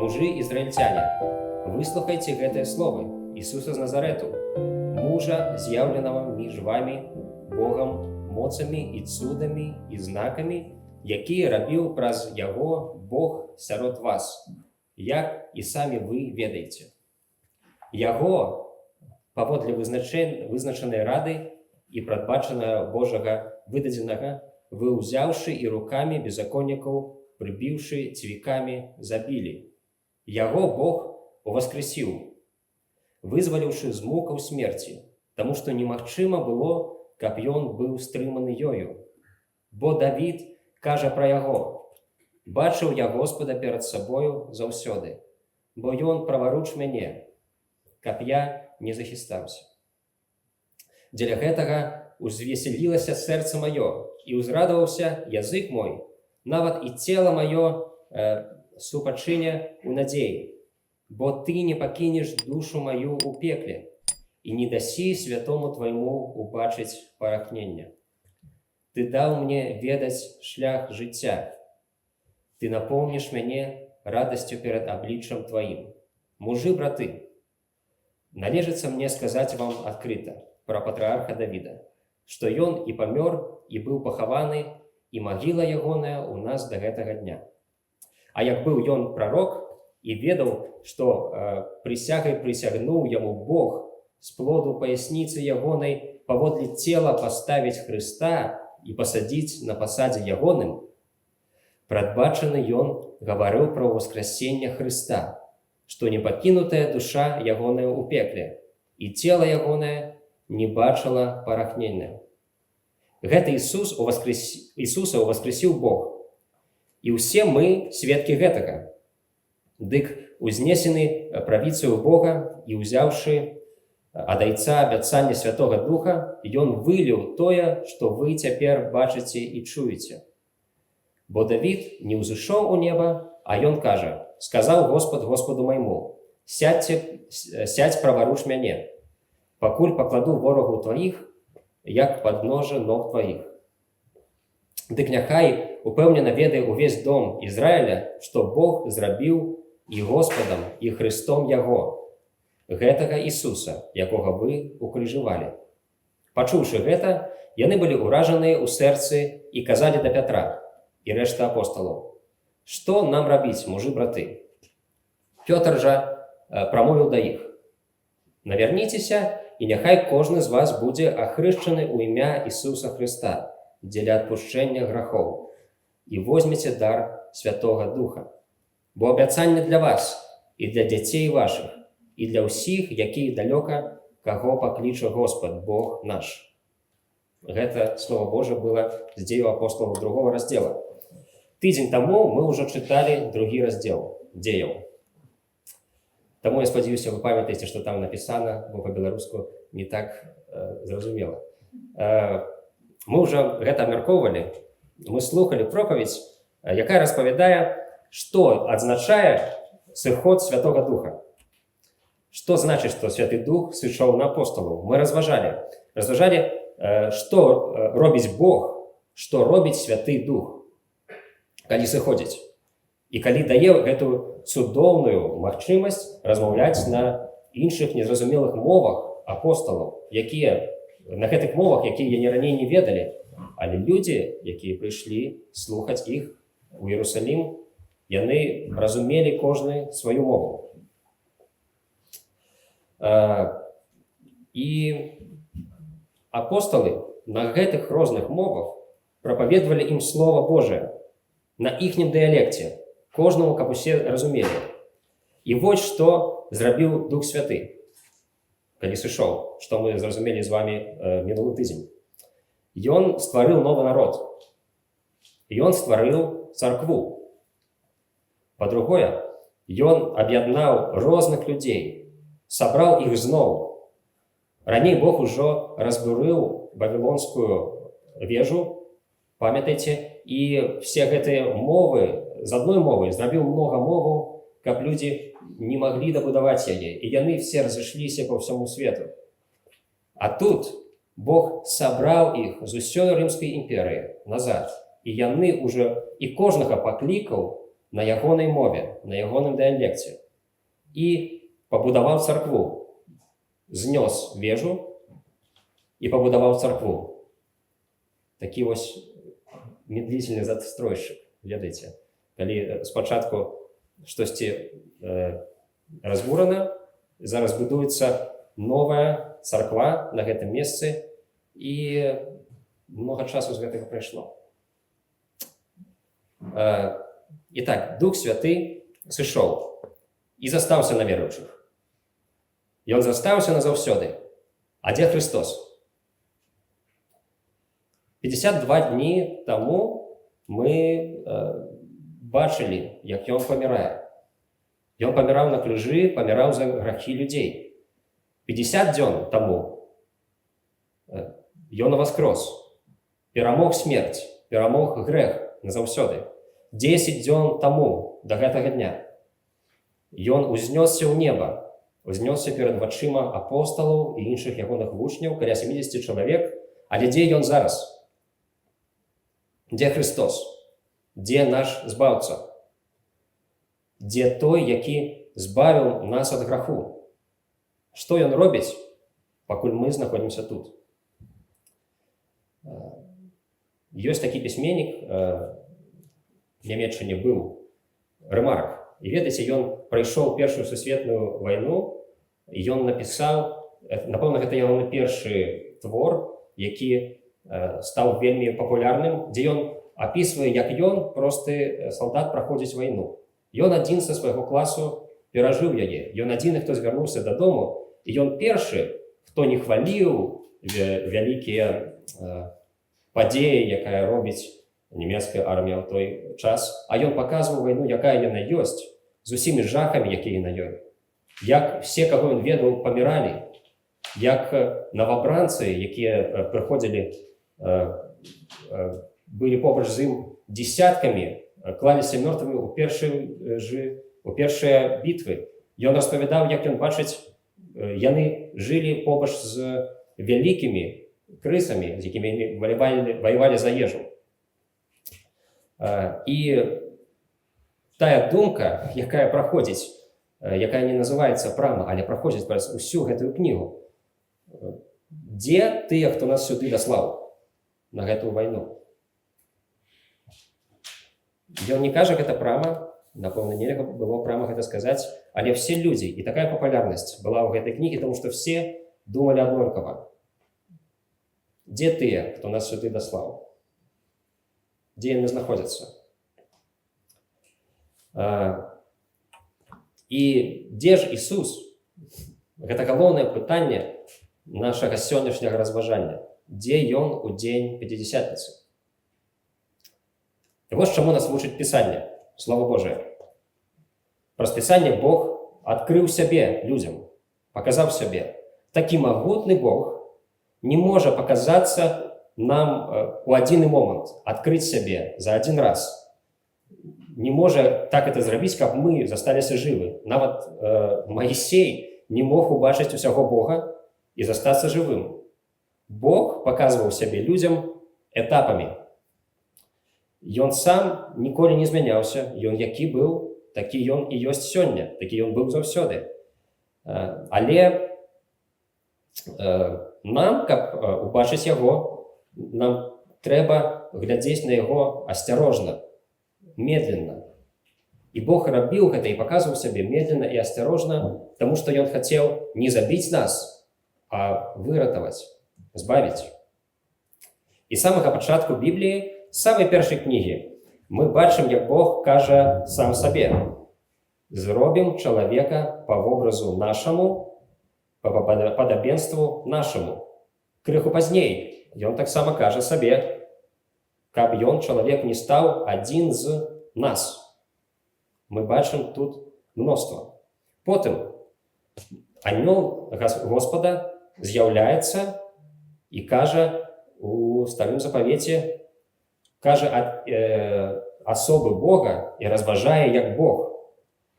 Мужы ізраільцяне, выслухайце гэтыя словы Ісуса з Назарэту, мужа, з'яўленага між вамі Богам моцамі і цудамі і знакамі, якія рабіў праз яго Бог сярод вас, як і самі вы ведаеце. Яго, паводле вызначанай рады і прадбачанага Божага выдадзенага, вы, ўзяўшы і рукамі беззаконнікаў, прыбіўшы цвікамі, забілі. Яго Бог уваскрысіў, вызваліўшы з мукаў смерці, таму што немагчыма было, каб ён быў стрыманы ёю. Бо Давід кажа пра яго: «Бачыў я Госпада перад сабою заўсёды, бо ён праваруч мяне, каб я не захістаўся. Дзеля гэтага узвесялілася сэрца маё і ўзрадаваўся язык мой, нават і цела маё супачыне ў надзеі, бо ты не пакінеш душу маю ў пекле і не дасі святому твайму убачыць парахнення. Ты даў мне ведаць шлях жыцця. Ты напоўніш мяне радасцю перад абліччам тваім». Мужы, браты, належыцца мне сказаць вам адкрыта пра патрыарха Давіда, што ён і памёр, і быў пахаваны, і магіла ягоная ў нас да гэтага дня. А як быў ён прарок і ведаў, што прысягай прысягнуў яму Бог з плоду паясніцы ягонай паводле цела паставіць Хрыста і пасадзіць на пасадзе ягоным, прадбачаны ён гаварыў пра ўваскрасенне Хрыста, што не пакінутая душа ягоная ў пекле, і цела ягонае не бачыла парахнення. Гэта Ісуса ўваскрасіў Бог. І ўсе мы сведкі гэтага. Дык узнесены правіцаю Бога і ўзяўшы ад Айца абяцанне Святога Духа, ён выліў тое, што вы цяпер бачыце і чуеце. Бо Давід не ўзышоў у неба, а ён кажа: «Сказаў Господ Господу майму: Сядзь праваруч мяне, пакуль пакладу ворагаў тваіх, як падножжа ног тваіх». Дык няхай упэўнена ведае увесь дом Ізраіля, што Бог зрабіў і Госпадам, і Хрыстом яго, гэтага Ісуса, якога вы укрыжавалі. Пачуўшы гэта, яны былі ўражаныя ў сэрцы і казалі да Пятра і рэшты апосталаў: «Што нам рабіць, мужы, браты?» Пётр жа прамовіў да іх: «Навярніцеся, і няхай кожны з вас будзе ахрышчаны ў імя Ісуса Хрыста дзеля адпушчэння грахоў, і возьмеце дар Святога Духа. Бо абяцанне для вас і для дзяцей вашых, і для ўсіх, якія далёка, каго пакліча Господ, Бог наш». Гэта Слова Божа было з Дзеяў апосталаў, другого раздзела. Тыдзень таму мы ўжо чыталі другі раздзел Дзеяў. Таму я спадзяюся, вы памятаеце, што там напісана, бо па-беларуску не так зразумела. Мы ўжо гэта абмяркоўвалі, мы слухалі пропаведзь, якая распавядае, што адзначае сыход Святога Духа. Што значыць, што Святы Дух сышоў на апосталаў? Мы разважалі. Разважалі, што робіць Бог, што робіць Святы Дух, калі сыходзіць. І калі дае гэту цудоўную магчымасць размаўляць на іншых незразумелых мовах апосталаў, якія на гэтых мовах, якія яны раней не ведалі, але людзі, якія прыйшлі слухаць іх у Іерусалім, яны разумелі кожны сваю мову. І апосталы на гэтых розных мовах прапаведвалі ім Слова Божае на іхнім дыялекце, кожнаму, каб усе разумелі. І вось што зрабіў Дух Святы, калі сышоў, што мы зразумелі з вами мінулы тыдзень. Ён стварыў новы народ. Ён стварыў царкву. Па-другое, ён аб'яднаў розных людзей, сабраў іх зноў. Раней Бог ужо разбурыў вавілонскую вежу, памятаеце, і все гэтыя мовы, з адной мовы зрабіў многа моваў, каб людзі не маглі дабудаваць яе, і яны все разышліся па ўсяму свету. А тут Бог сабраў іх з усёй Рымскай імперыі назад, і яны уже і кожнага паклікаў. На ягонай мове, на ягоным дыялекце. І пабудаваў царкву. Знёс вежу і пабудаваў царкву. Такі вось медлительный застройщик, ведаеце. Калі спачатку штосьці разбурана, зараз будуецца новая царква на гэтым месцы, і многа часу з гэтага прайшло. І так, Дух Святы сышоў і застаўся на веруючых. Ён застаўся назаўсёды. А дзе Хрыстос? 52 дні таму мы бачылі, як ён памірае. Ён паміраў на крыжы, паміраў за грахі людзей. 50 дзён таму ён уваскрос, перамог смерць, перамог грэх назаўсёды. 10 дзён таму, да гэтага дня, ён узнёсся ў неба, узнёсся перад вачыма апосталаў і іншых ягоных вучняў, каля 70 чалавек. Але дзе ён зараз? Дзе Хрыстос? Дзе наш Збаўца? Дзе той, які збавіў нас ад граху? Што ён робіць, пакуль мы знаходзімся тут? Ёсць такі пісьменнік, Нямеччыне быў, Рэмарк. І ведаеце, ён прайшоў Першую сусветную вайну, і ён напісаў, напэўна, гэта ягоны першы твор, які стаў вельмі папулярным, дзе ён апісвае, як ён, просты салдат, праходзіць вайну. Ён адзін са свайго класу перажыў яе. Ён адзіны, хто звярнуўся дадому, і ён першы, хто не хваліў вялікія падзеі, якая робіць нямецкая армія ў той час, а ён паказваў вайну, якая яна ёсць, з усімі жахамі, якія на ёй. Як все, каго ён ведаў, паміралі, як навабранцы, якія прыходзілі, былі побач з ім десяткамі, клаліся мёртвымі у першыя бітвы. Ён распавядаў, як ён бачыць, яны жылі побач з вялікімі крысамі, з якімі яны ваявалі за ежу. І тая думка, якая праходзіць, якая не называецца прама, але праходзіць праз усю гэтую кнігу: дзе тыя, хто нас сюды даслаў на гэтую вайну? Ён не кажа гэта прама, напэўна, нельга было прама гэта сказаць, але все людзі, і такая папулярнасць была ў гэтай кнігі, тому што все думалі аднолькава: дзе тыя, хто нас сюды даслаў? Дзе яны знаходзяцца? І дзе ж Ісус? Гэта галоўнае пытанне нашага сённяшняга разважання. Дзе ён у дзень Пяцідзесятніцы? І вось чаму нас вучыць Пісанне, Слова Божае. Праз Пісанне Бог адкрыў сябе людзям, паказаў сябе. Такі магутны Бог не можа паказацца нам у адзіны момант, адкрыць сябе за адзін раз. Не можа так это зрабіць, каб мы засталіся жывы. Нават Маісей не мог убачыць усяго Бога і застацца жывым. Бог паказваў сябе людзям этапамі. Ён сам ніколі не змяняўся, ён які быў, такі ён і ёсць сёння, такі ён быў заўсёды. Але нам, каб убачыць яго, нам трэба глядзець на яго асцярожна, медленно. І Бог рабіў гэта і паказваў сябе медленно і асцярожна, таму што ён хацеў не забіць нас, а выратаваць, збавіць. І з самага пачатку Бібліі, з самай першай кнігі, мы бачым, як Бог кажа сам сабе: «Зробім чалавека па вобразу нашаму, па падабенству нашаму». Крыху пазней ён таксама кажа сабе: «Каб ён, чалавек, не стаў адзін з нас». Мы бачым тут мноства. Потым анёл Господа з'яўляецца і кажа у Старым Запавеце, кажа ад асобы Бога і разважае як Бог.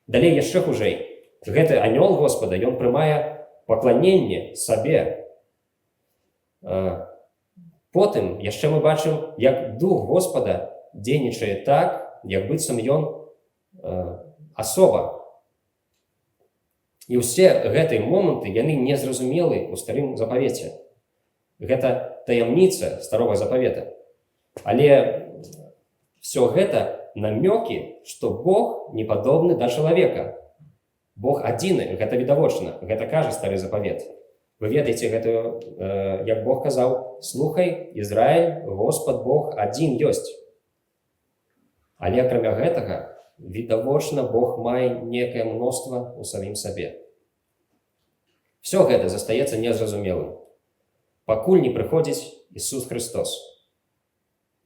Далей яшчэ хужэй. Гэты анёл Господа, ён прымае пакланенне сабе. Потым яшчэ мы бачым, як дух Господа дзейнічае так, як быццам ён асоба. І ўсе гэтыя моманты, яны незразумелы ў Старым Запавеце. Гэта таямніца Старога Запавета. Але все гэта намёкі, што Бог не падобны да чалавека. Бог адзіны, гэта відавочна, гэта кажа Стары Запавет. Вы ведаеце гэтую, як Бог казаў: «Слухай, Ізраіль, Господ Бог адзін ёсць». Але акрамя гэтага, відавочна, Бог мае некае мноства ў самім сабе. Всё гэта застаецца незразумелым, пакуль не прыходзіць Ісус Христос.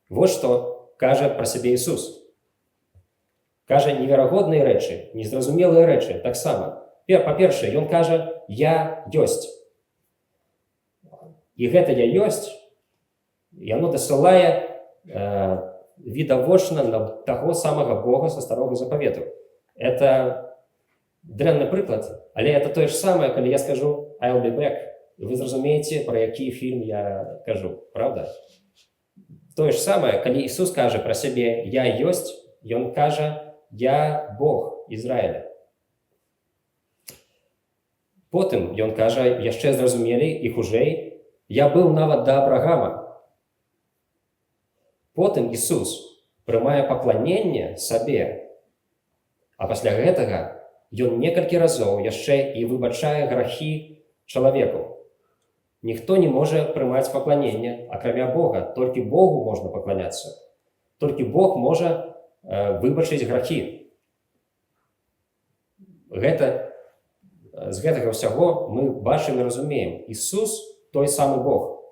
Вот што кажа пра сябе Ісус. Кажа неверагодныя рэчы, незразумелыя рэчы таксама. Па-першае, ён кажа: «Я ёсць». І гэта «я ёсць», яно дасылае відавочна на таго самага Бога са Старога Запавету. Это дрэнны прыклад, але это тое ж самае, калі я скажу «I'll be back», і вы зразумееце, пра які фільм я кажу, правда? Тое ж самае, калі Ісус кажа пра сябе «я ёсць», ён кажа: «Я Бог Ізраіля». Потым ён кажа яшчэ зразумелей і хужэй: «Я быў нават да Абрагама». Потым Ісус прымае пакланенне сабе, а пасля гэтага ён некалькі разоў яшчэ і выбачае грахі чалавеку. Ніхто не можа прымаць пакланенне, акрамя Бога, толькі Богу можна пакланяцца. Толькі Бог можа выбачыць грахі. З гэтага ўсяго мы бачым і разумеем: Ісус той самы Бог.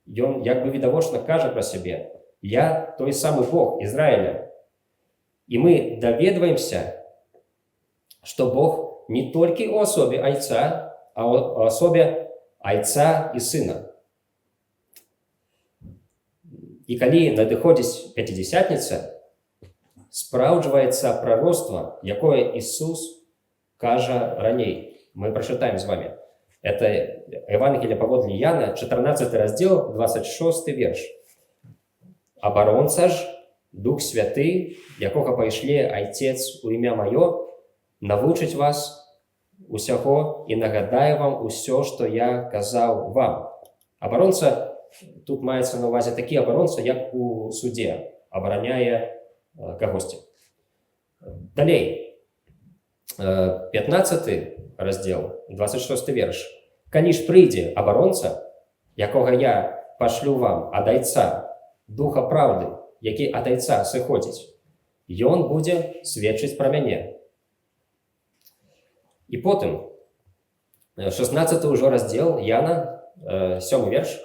Ён як бы відавочна кажа пра сябе: «Я той самы Бог Ізраіля». І мы даведваемся, што Бог не толькі ў асобе Айца, а ў асобе Айца і Сына. І калі надыходзіць Пяцідзесятніца, спраўджваецца прароцтва, якое Ісус кажа раней. Мы прачытаем з вами. Это Евангелие паводле Яна, 14 раздзел, 26 верш. «Абаронца ж, Дух Святы, якога пашле Айцец у імя маё, навучыць вас усяго і нагадае вам усё, што я казаў вам». Абаронца тут маецца на ўвазе такі абаронца, як у судзе, абараняе кагосьці. Далей, 15 раздзел, 26 верш. «Калі ж прыйдзе Абаронца, якога я пашлю вам ад Айца, Духа праўды, які ад Айца сыходзіць, ён будзе сведчыць пра мяне». І потым, 16 ўжо раздзел Яна, 7 верш.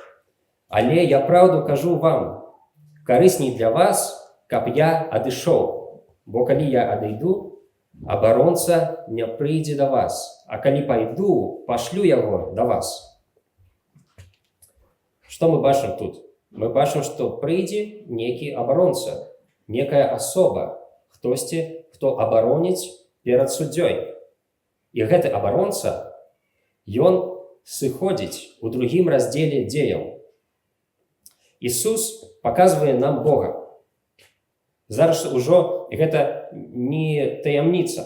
«Але я праўду кажу вам, карысней для вас, каб я адышоў, бо калі я адыйду, Абаронца не прыйдзе да вас, а калі пайду, пашлю яго да вас». Што мы бачым тут? Мы бачым, што прыйдзе некі абаронца, некая асоба, хтосьці, хто абароніць перад суддзёй. І гэты абаронца, ён сыходзіць у другім раздзеле Дзеяў. Ісус паказвае нам Бога. Зараз ужо гэта не таямніца.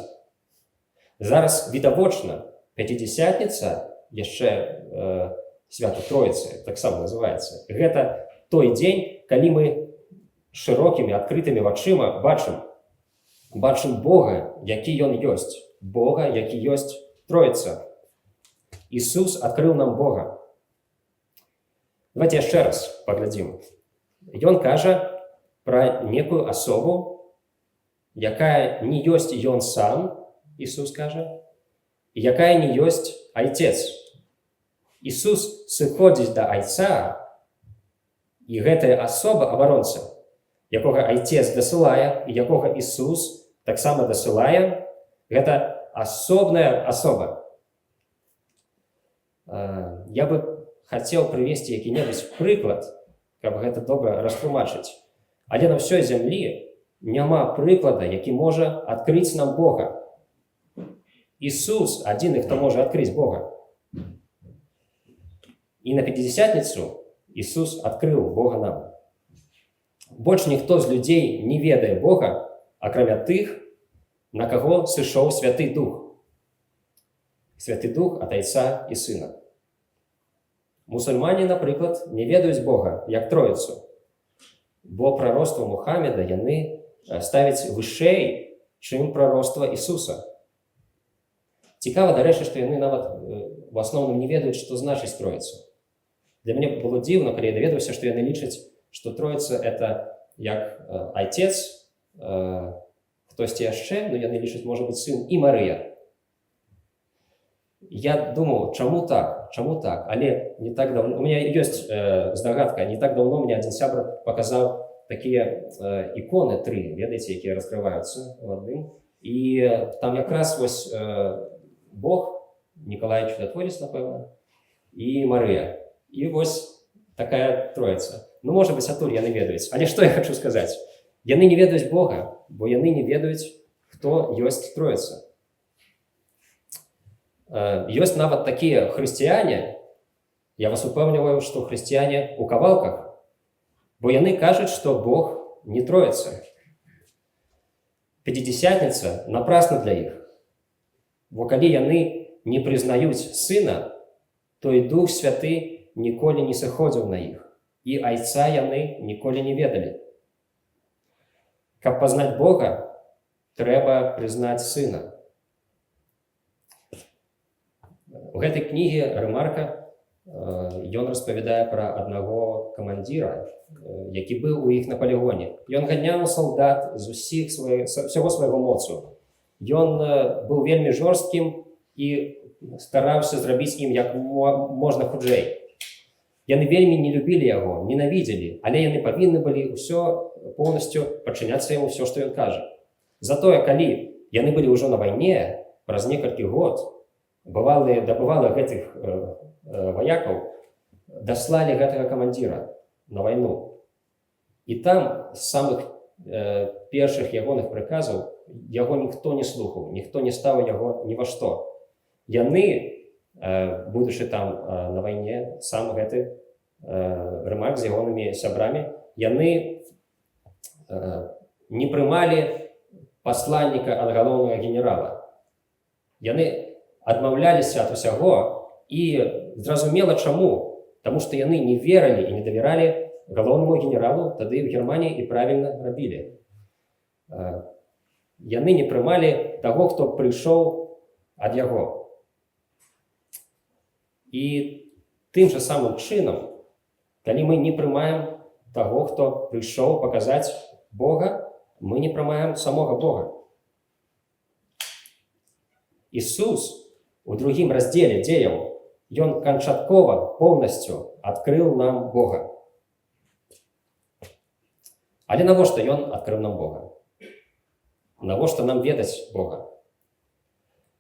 Зараз відавочна, Пяцідзесятніца, яшчэ свята Троіцы таксама называецца. Гэта той дзень, калі мы шырокімі адкрытымі вачыма бачым Бога, які ён ёсць, Бога, які ёсць Троіца. Ісус адкрыў нам Бога. Давайте яшчэ раз паглядзім. Ён кажа пра некую асобу, якая не ёсць ён сам, Ісус кажа, і якая не ёсць Айцец. Ісус сыходзіць да Айца, і гэтая асоба Абаронца, якога Айцец дасылае і якога Ісус таксама дасылае, гэта асобная асоба. Я бы хацеў прывесці які-небудзь прыклад, каб гэта добра растлумачыць. Але на ўсёй зямлі няма прыклада, які можа адкрыць нам Бога. Ісус адзіны, хто можа адкрыць Бога. І на Пяцідзесятніцу Ісус адкрыў Бога нам. Больш ніхто з людзей не ведае Бога, акрамя тых, На каго сышоў Святы Дух? Святы Дух ад Айца і Сына. Мусульмане, напрыклад, не ведаюць Бога як Троіцу, бо прароцтва Мухаммеда яны ставяць вышэй, чым прароцтва Ісуса. Цікава, дарэчы, што яны нават в асноўным не ведаюць, што значыць Троіца. Для мяне было дзіўна, калі я даведаўся, што яны лічаць, што Троіца — это як Айцец, хтосьці яшчэ, но яны лічаць, можа быць, Сын і Марыя. Я думаў, чаму так, чаму так, але не так давно, у меня ёсць здагадка, не так давно мне адзін сябра паказаў такія іконы тры, ведаеце, якія раскрываюцца ў адным. І там якраз вось Бог, Николай Чудотворец, напэўна, і Марыя. І вось такая троіца. Ну, можа быць, адтуль яны ведаюць. Але што я хочу сказаць? Яны не ведаюць Бога, бо яны не ведаюць, хто ёсць Троіца. Ёсць нават такія хрысціяне, я вас упэўніваю, што хрысціяне ў кавалках, бо яны кажуць, што Бог не Троіца. Пяцідзесятніца напрасна для іх. Бо калі яны не прызнаюць Сына, то і Дух Святы ніколі не сыходзіў на іх, і Айца яны ніколі не ведалі. Каб пазнаць Бога, трэба прызнаць Сына. У гэтай кніге Рэмарка ён распавядае пра аднаго камандзіра, які быў у іх на палігоне. Ён ганяў салдат з усіх свае, усяго свайго моцу. Ён быў вельмі жорсткім і стараўся зрабіць ім як можна хутчэй. Яны вельмі не любілі яго, ненавідзелі, але яны павінны былі ўсё поўнасцю падчыняцца яму, ўсё, што ён кажа. Затое, калі яны былі ўжо на вайне, праз некалькі год бывалыя дабывала гэтых ваякаў даслалі гэтага камандзіра на вайну. І там з самых першых ягоных прыказаў яго ніхто не слухаў, ніхто не ставіў яго ні ва што. Яны, будучы там на вайне, сам гэты Рэмарк з ягонымі сябрамі, яны не прымалі пасланніка ад галоўнага генерала. Яны адмаўляліся ад усяго, і зразумела чаму, таму што яны не верылі і не давяралі галоўнаму генералу тады ў Германіі і правільна рабілі. Яны не прымалі таго, хто прыйшоў ад яго. І тым жа самым чынам, калі мы не прымаем таго, хто прыйшоў паказаць Бога, мы не прымаем самога Бога. Ісус у другім раздзеле Дзеяў, ён канчаткова, поўнасцю адкрыў нам Бога. Але навошта ён адкрыў нам Бога? Навошта нам ведаць Бога?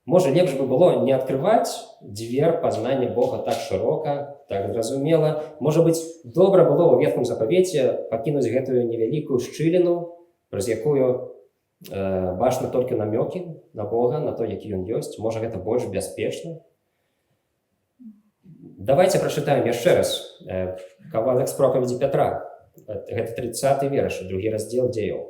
Можа, лепш бы было не адкрываць дзвер пазнання Бога так шырока, так зразумела. Можа быць, добра было ў Ветхім Запавеце пакінуць гэтую невялікую шчыліну, праз якую бачна толькі намёкі на Бога, на то, які ён ёсць. Можа, гэта больш бяспечна. Давайте прачытаем яшчэ раз кавалак з пропаведзі Пятра. Гэта 30 верш, другі раздзел Дзеяў.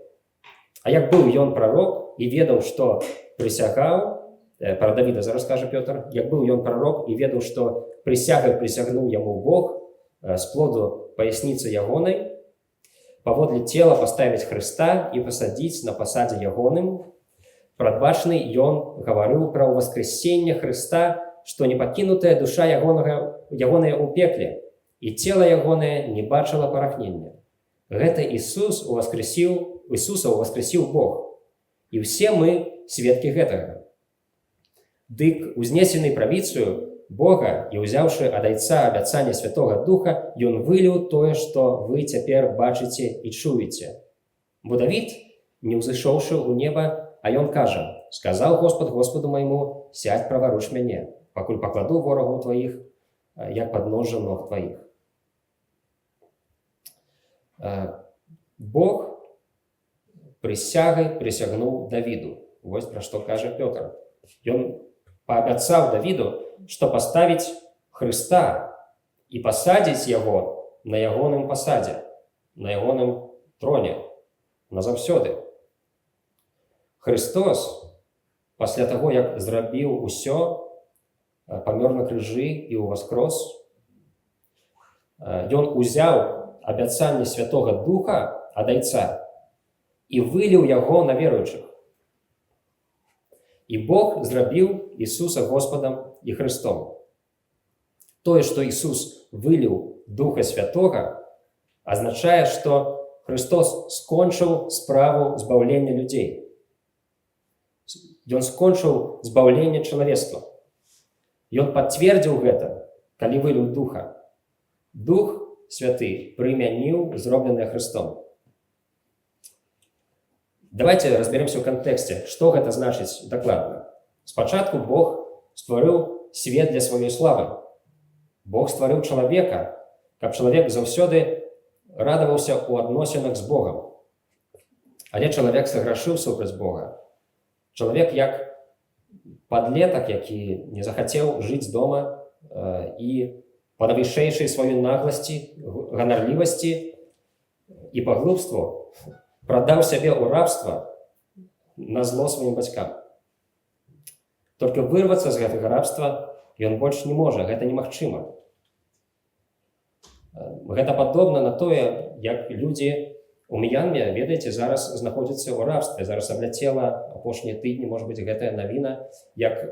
А як быў ён прарок і ведаў, што прысягаў, пра Давіда зараз кажа Пётр, як быў ён прарок і ведаў, што прысягай прысягнуў яму Бог з плоду паясніцы ягонай, паводле цела паставіць Хрыста і пасадзіць на пасадзе ягоным, прадбачаны ён гаварыў пра ўваскрасенне Хрыста, што не пакінутая душа ягонага, ягоная ў пекле, і цела ягонае не бачыла парахнення. Гэта Ісус уваскрысіў, Ісуса ўваскрасіў Бог. І ўсе мы сведкі гэтага. Дык узнесены правіцаю Бога і ўзяўшы ад Айца абяцанне Святога Духа, ён выліў тое, што вы цяпер бачыце і чуеце. Бо Давід, не ўзышоўшы ў неба, а ён кажа: «Сказаў Господ Господу майму: сядь праваруч мяне, пакуль пакладу ворагаў тваіх, як падножжа ног тваіх». Бог прысягай прысягнуў Давіду. Вось пра што кажа Пётр. Ён паабяцаў Давіду, што паставіць Хрыста і пасадзіць яго на ягоным пасадзе, на ягоным троне назаўсёды. Хрыстос Пасля таго, як зрабіў усё, памёр на крыжы і ўваскрос, ён узяў абяцанне Святога Духа ад Айца і выліў яго на веруючых. І Бог зрабіў Ісуса Госпадам і Хрыстом. Тое, што Ісус выліў Духа Святога, азначае, што Хрыстос скончыў справу збаўлення людзей. Ён скончыў збаўленне чалавецтва. Ён пацвердзіў гэта, калі выліў Духа. Дух Святы прымяніў зробленае Хрыстом. Давайте разберемся ў кантэксце, што гэта значыць дакладна. Спачатку Бог стварыў свет для сваёй славы. Бог стварыў чалавека, каб чалавек заўсёды радаваўся ў адносінах з Богам. Але чалавек саграшыў супраць Бога. Чалавек, як падлетак, які не захацеў жыць дома і па найвышэйшай сваёй нагласці, ганарлівасці і па глупству прадаў сябе ў рабства на зло сваім бацькам. Толькі вырвацца з гэтага рабства ён больш не можа, гэта немагчыма. Гэта падобна на тое, як людзі у М'янме, ведаеце, зараз знаходзяцца ў рабстве. Зараз абляцела апошнія тыдні, может быть, гэтая навіна, як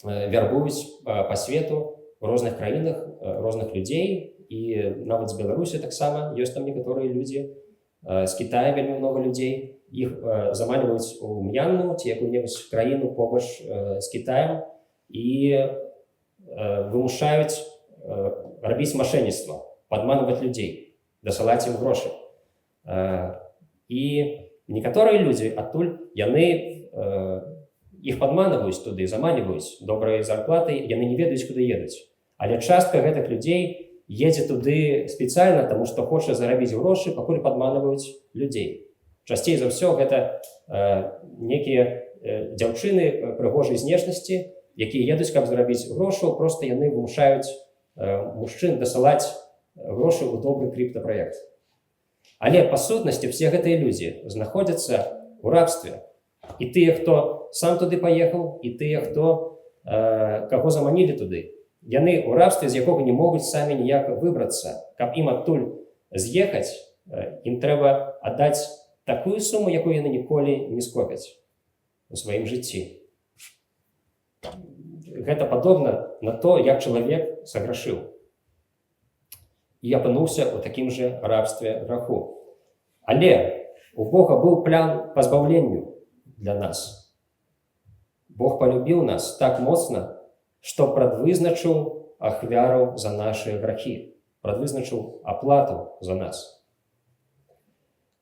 вярбуюць па свету у розных краінах розных людзей, і нават з Беларусі таксама ёсць там некаторыя людзі, з Китая вельмі много людзей, іх заманіваюць у М'янму ці якую-небудзь краіну побач з Китаем і вымушаюць рабіць мошенничество, падманваць людзей, дасылаць ім грошы. І некаторыя людзі адтуль, яны іх падманваюць туды, заманіваюць добрай зарплатай, яны не ведаюць, куды едуць. Але частка гэтых людзей едзе туды спецыяльна, таму што хоча зарабіць грошы, пакуль падманваюць людзей. Часцей за ўсё гэта некія дзяўчыны прыгожай знешнасці, якія едуць, каб зарабіць грошу, просто яны вымушаюць мужчын дасылаць грошы ў добры крыптапраект. Але па сутнасці все гэтыя людзі знаходзяцца ў рабстве. І тыя, хто сам туды паехаў, і тыя, хто каго заманілі туды. Яны ў рабстве, з якога не могуць самі ніяк выбрацца. Каб ім адтуль з'ехаць, ім трэба аддаць такую суму, якую яны ніколі не скопяць у сваім жыцці. Гэта падобна на то, як чалавек саграшыў і апынуўся ў такім жа рабстве граху. Але у Бога быў план па збаўленню для нас. Бог палюбіў нас так моцна, што прадвызначыў ахвяру за нашы грахі, прадвызначыў аплату за нас.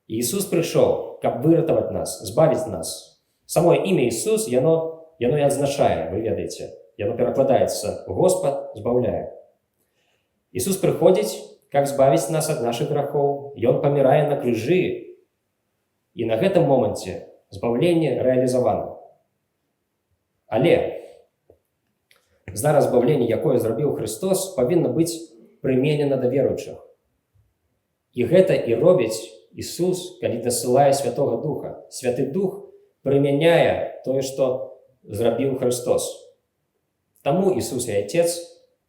І Ісус прыйшоў, каб выратаваць нас, збавіць нас. Само імя Ісус, яно і адзначае, вы ведаеце, яно перакладаецца: «Господ збаўляе». Ісус прыходзіць, каб збавіць нас ад нашых грахоў. Ён памірае на крыжы, і на гэтым моманце збаўленне рэалізавана. Але зараз збаўленне, якое зрабіў Хрыстос, павінна быць прыменена да веруючых. І гэта і робіць Ісус, калі дасылае Святога Духа. Святы Дух прымяняе тое, што зрабіў Хрыстос. Таму Ісус і Айцец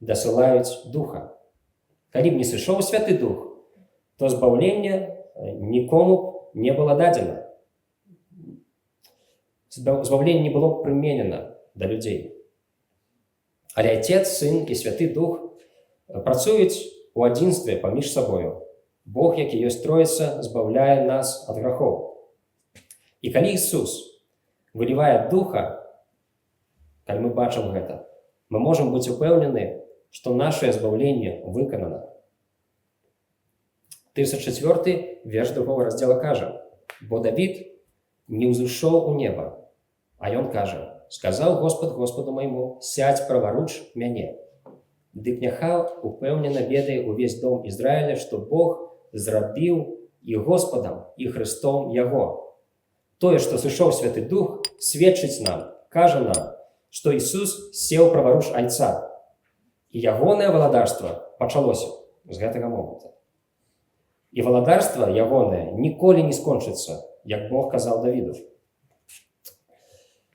дасылаюць Духа. Калі б не сышоў Святы Дух, то збаўленне нікому б не было дадзена. Збаўленне не было б прыменена да людзей. Але Айцец, Сын і Святы Дух працуюць у адзінстве паміж сабою. Бог, які ёсць Троіца, збаўляе нас ад грахоў. І калі Ісус вылівае Духа, калі мы бачым гэта, мы можам быць упэўнены, што наше збаўленне выканана. 34 верш другого раздзела кажа: «Бо Давід не ўзышоў у неба, а ён кажа: сказаў Господ Господу майму: сядзь праваруч мяне». Дык няхай упэўнена ведае увесь дом Ізраіля, што Бог зрабіў і Госпадам, і Хрыстом яго. Тое, што сышоў Святы Дух, сведчыць нам, кажа нам, што Ісус сеў праваруч Айца. І ягонае валадарства пачалося з гэтага моманту. І валадарства ягонае ніколі не скончыцца, як Бог казаў Давіду.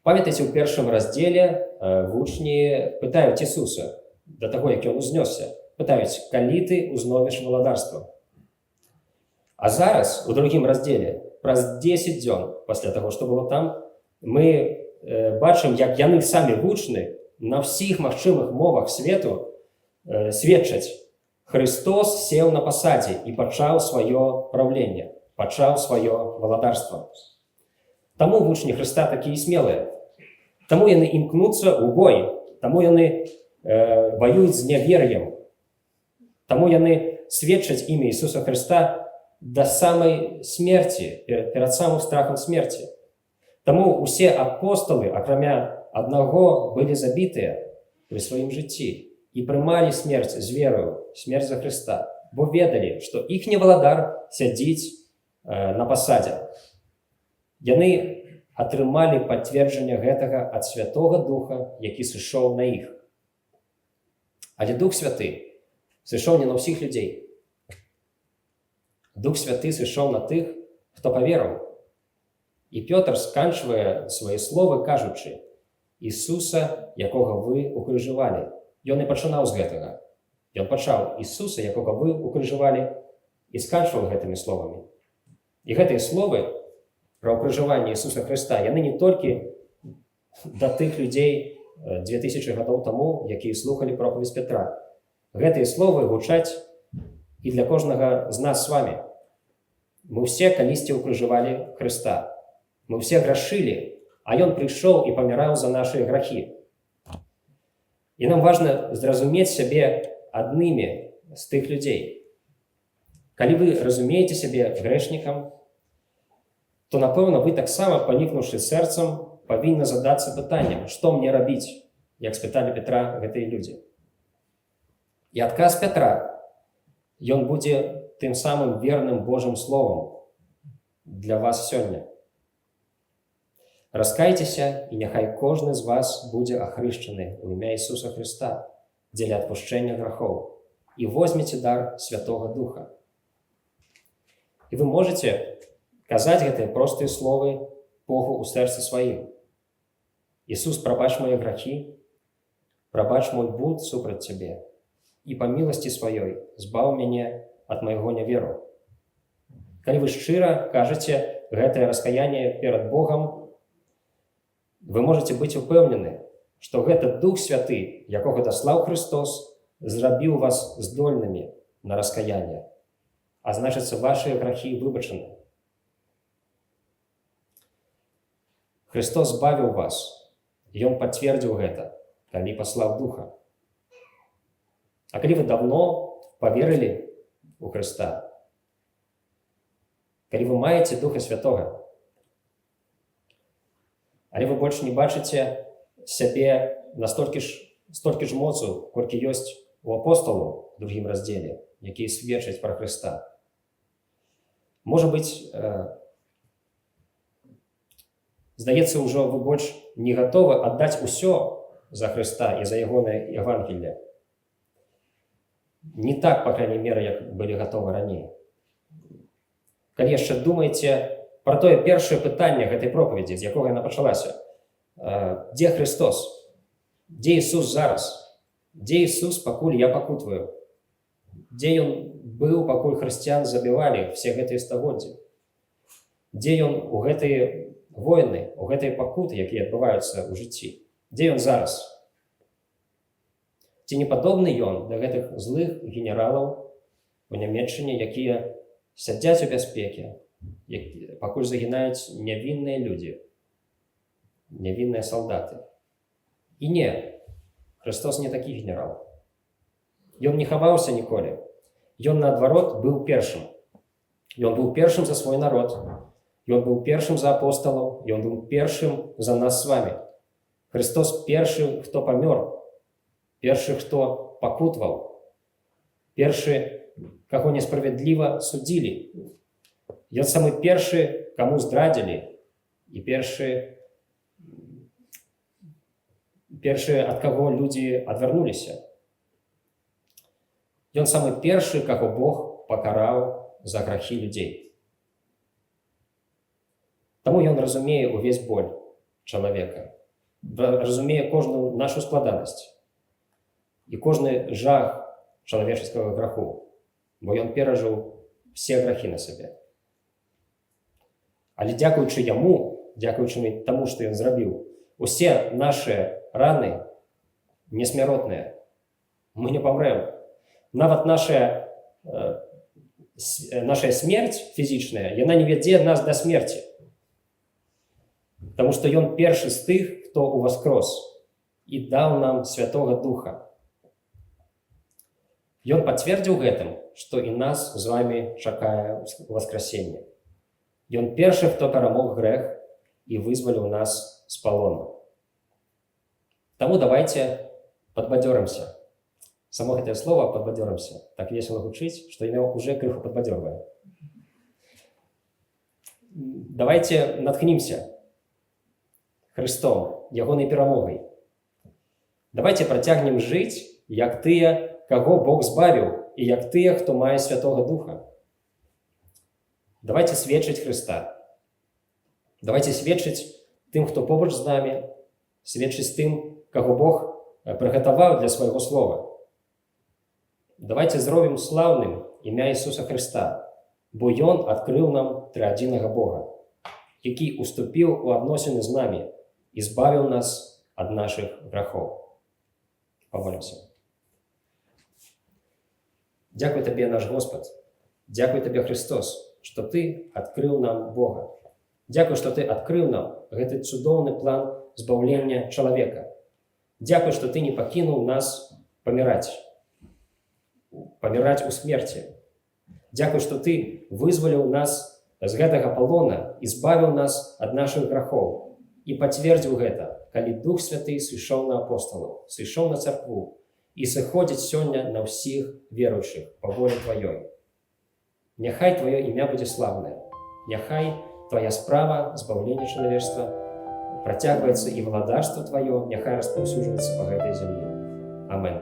Памятаеце, у першым раздзеле вучні пытаюць Ісуса да таго, як ён узнёсся, пытаюць: «Калі ты узновіш валадарства?» А зараз у другім раздзеле, праз 10 дзён пасля таго, што было там, мы бачым, як яны самі, вучны, на ўсіх магчымых мовах свету сведчаць: Хрыстос сеў на пасадзе і пачаў сваё праўленне, пачаў сваё валадарства. Таму вучні Хрыста такія смелыя. Таму яны імкнуцца ў бой, таму яны ваююць з нявер'ем. Таму яны сведчаць імя Ісуса Хрыста да самай смерці, перад самым страхам смерці. Таму усе апосталы, акрамя аднаго, былі забітыя пры сваім жыцці і прымалі смерць з верою, смерць за Хрыста, бо ведалі, што іхні валадар сядзіць на пасадзе. Яны атрымалі пацверджанне гэтага ад Святога Духа, які сышоў на іх. Але Дух Святы сышоў не на ўсіх людзей. Дух Святы сышоў на тых, хто паверыў. І Пётр сканчвае свае словы, кажучы: «Ісуса, якога вы укрыжавалі». Ён і пачынаў з гэтага. Ён пачаў: «Ісуса, якога вы укрыжавалі», і сканчваў гэтымі словамі. І гэтыя словы пра ўкрыжаванне Ісуса Хрыста, яны не толькі да тых людзей 2000 гадоў таму, якія слухалі пропаведь Петра. Гэтыя словы гучаць і для кожнага з нас з вами. Мы ўсе калісьці ўкрыжавалі Хрыста. Мы ўсе грашылі, а ён прыйшоў і паміраў за нашыя грахі. І нам важна зразумець сябе аднымі з тых людзей. Калі вы разумееце сябе грэшнікам, то, напэўна, вы таксама, панікнуўшы сэрцам, павінны задацца пытаннем: «Што мне рабіць?», як спыталі Петра гэтыя людзі. І адказ Пятра, ён будзе тым самым верным Божым словам для вас сёння. «Раскайцеся, і няхай кожны з вас будзе ахрышчаны ў імя Ісуса Хрыста дзеля адпушчэння грахоў, і возьмеце дар Святога Духа». І вы можете казаць гэтыя простыя словы Богу ў сэрцы сваім: «Ісус, прабач мае грахі, прабач мой бунт супраць цябе, і па міласці сваёй збаў мяне ад майго няверу». Калі вы шчыра кажаце гэтае раскаянне перад Богам, вы можете быць упэўнены, што гэта Дух Святы, якога даслаў Хрыстос, зрабіў вас здольнымі на раскаянне, а значыцца, вашыя грахі выбачаны. Хрыстос збавіў вас, Ён пацвердзіў гэта, калі паслаў Духа. А калі вы давно паверылі у Хрыста, калі вы маеце Духа Святога, але вы больш не бачыце сябе настолькі ж, столькі ж моцу, колькі ёсць у апосталаў у другім раздзеле, якія сведчаць пра Хрыста. Можа быць, здаецца, ўжо вы больш не гатовы аддаць усё за Хрыста і за ягонае Евангелле. Не так, по крайней мере, як былі гатовы раней. Калі яшчэ думаеце пра тое першае пытанне гэтай пропаведзі, з якога яна пачалася: Дзе Хрыстос? Дзе Ісус зараз? Дзе Ісус, пакуль я пакутваю? Дзе ён быў, пакуль хрысціян забівалі все гэтыя стагоддзі? Дзе ён у гэтыя войны, у гэтыя пакуты, якія адбываюцца ў жыцці? Дзе ён зараз? Ці не падобны ён да гэтых злых генералаў у Нямеччыне, якія сядзяць у бяспеке, пакуль загінаюць нявінныя людзі, нявінныя салдаты? І не, Хрыстос не такі генерал. Ён не хаваўся ніколі. Ён, наадварот, быў першым. Ён быў першым за свой народ. Ён быў першым за апосталаў, ён быў першым за нас с вами. Хрыстос першы, хто памёр, першы, хто пакутваў, першы, каго несправядліва судзілі. Ён самы першы, каму здрадзілі, і першы, ад каго людзі адвярнуліся. Ён самы першы, каго Бог пакараў за грахі людзей. Таму ён разумее ўвесь боль чалавека. Разумее кожную нашу складанасць і кожны жах чалавеческага граху, бо ён перажыў все грахі на сабе. Але дзякуючы яму, дзякуючы таму, што ён зрабіў, усе нашы раны несмяротныя. Мы не памрэм. Нават наша смерць фізічная, яна не вядзе нас да смерці. Таму што ён першы з тых, хто ўваскрос і даў нам Святога Духа. Ён пацвердзіў гэтым, што і нас з вами чакае ўваскрасенне. Ён першы, хто перамог грэх і вызваліў нас з палону. Таму давайте падбадзёрымся. Само гэтае слово «падбадзёрымся» так весело гучыць, што яно уже крыху падбадзёрвае. Давайте натхнімся Хрыстом, ягонай перамогай. Давайте працягнем жыць, як тыя, каго Бог збавіў, і як тыя, хто мае Святога Духа. Давайте сведчыць Хрыста. Давайте сведчыць тым, хто побач з намі, сведчыць тым, каго Бог прыгатаваў для свайго слова. Давайте зробім слаўным імя Ісуса Хрыста, бо Ён адкрыў нам трыадзінага Бога, які уступіў у адносіны з намі і збавіў нас ад нашых грахоў. Памолімся. Дзякуй табе, наш Господ. Дзякуй табе, Хрыстос, што ты адкрыў нам Бога. Дзякуй, што ты адкрыў нам гэты цудоўны план збаўлення чалавека. Дзякуй, што ты не пакінуў нас паміраць, паміраць у смерці. Дзякуй, што ты вызваліў нас з гэтага палона і збавіў нас ад нашых грахоў і пацвердзіў гэта, калі Дух Святы сышоў на апосталаў, сышоў на царкву і сыходзіць сёння на ўсіх веруючых па волі тваёй. Няхай тваё імя будзе слаўнае. Няхай твая справа збаўлення чалавецтва працягваецца і валадарства тваё няхай распаўсюджваецца па гэтай зямлі. Амен.